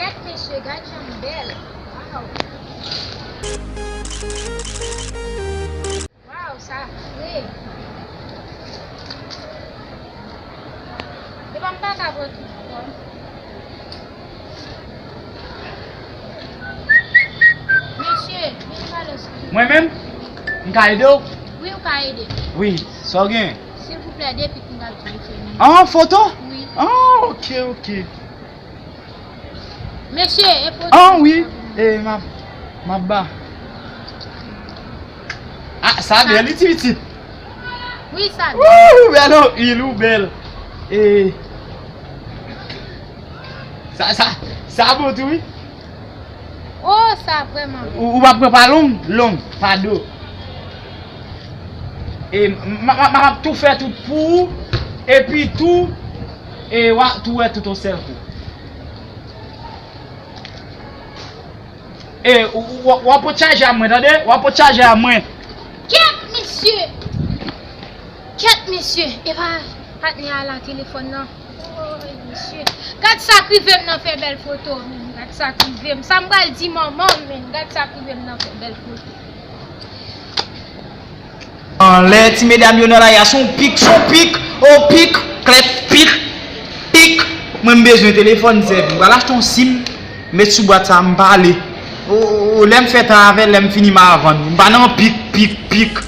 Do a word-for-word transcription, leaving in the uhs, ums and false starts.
Gad mesye, gad jan m bèl. Waw. Waw, sa fre. Epa m pa ka pran tout kò m. Mesye, vin pale sou. Mwen menm? M ka ede w? Wi, ou ka ede m. Wi, sa w gen? Silvouplè, de pik m t ap di w fè m. An, foto? Wi. An, ok, ok. Mesye, e foto. An, wi. E, m ap, m ap ba. Ah, sa bèl, wi, ti pitit. Wi, sa bèl. Wouw, bèl anpil, ou bèl. E, sa, sa, sa bon tou, wi. Oh, sa vrèman bèl. Ou, ou pa pran pa long? Long, pa do. E, m, m, m, m ap tou fè tout pou ou. Epi tou, e, w a tou wè tout yon sèl kou. E, w, w, w ap pot chaje a mwen, tande? W ap pot chaje a mwen. Kèt, mesye! Kèt, mesye! E pa, patnè a la telefòn nan. Woy, mesye. Gad sa k rive m nan fè bèl foto, menm. Gad sa k rive m. Sa m pral di manman m, menm. Gad sa k rive m nan fè bèl foto. Anlè ti medam yo nan lari a, se yon pik, se yon pik, o pik, klèt, pik, pik. Mwen m bezwen telefòn sèvi. M pral achte yon sim, met sou bwat sa, m pale. O, o, o, lè m fè tan avè l, lè m fini m a vann. M pa nan pik, pik, pik.